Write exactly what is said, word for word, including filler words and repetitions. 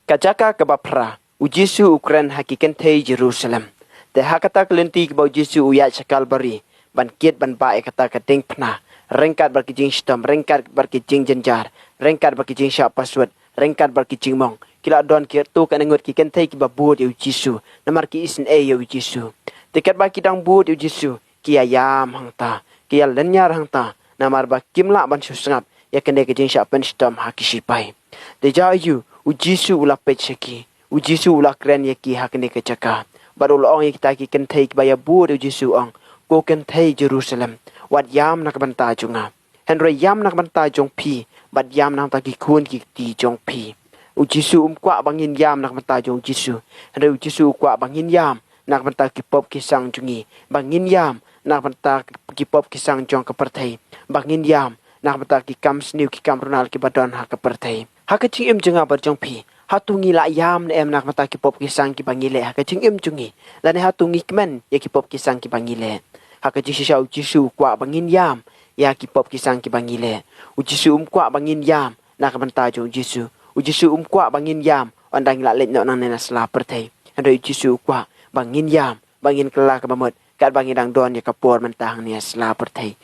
Ka jaka kaba phra, u Jisu u kren ha ki kynthei Jerusalem. Te ha kata ka lynti kaba u Jisu u ïaid sha Kalbari, ban kit ban bah ïa kata ka diengphna, ryngkat bad ki jingshitom, ryngkat bad ki jingjynjar, ryngkat bad ki jingshah password, ryngkat bad ki jingmong, ki la don ki rto katne ngut ki kynthei kiba bud ïa u Jisu, namar ki isynei ïa u Jisu. Te katba ki dang bud ïa u Jisu, ki ïa ïam hangta, ki ïa lynñiar hangta, namar ba kim lah ban shu sngap ïa kane ka jingshah pynshitom ha ki shipai. Te ïa u, u Jisu u la peit sha ki, u Jisu u la kren ïa ki ha kane ka jaka. Bad u la ong ïa kita ki kynthei kiba ïa bud ïa u Jisu, u ong, ko kynthei Jerusalem, wat ïam na ka bynta jong nga, hynrei ïam na ka bynta jong phi, bad ïam na ka bynta ki khun ki kti jong phi. U Jisu um kwah ba ngin ïam na ka bynta jong u Jisu, hynrei u Jisu u kwah ba ngin ïam na ka bynta ki pop ki sang jong ngi, ba ngin ïam na ka bynta ki pop ki sang jong ka pyrthei, ba ngin ïam na ka bynta ki kam sniew ki kam runar kiba don ha ka pyrthei. Ha ka jingim jong nga bad jong phi, hato ngi la ïam ne em na ka bynta ki pop ki sang kiba ngi leh ha ka jingim jong ngi? Lane hato ngi kmen ïa ki pop ki sang kiba ngi leh? Ha ka jingshisha u Jisu u kwah ba ngin ïam ïa ki pop ki sang kiba ngi leh. U Jisu um kwah ba ngin ïam na ka bynta jong u Jisu. U Jisu um kwah ba ngin ïam ynda ngi la leit noh nangne na sla pyrthei. Hynrei u Jisu u kwah ba ngin ïam, ba ngin kylla kaba mut katba ngi dang don ïa ka por mynta hangne ha sla pyrthei.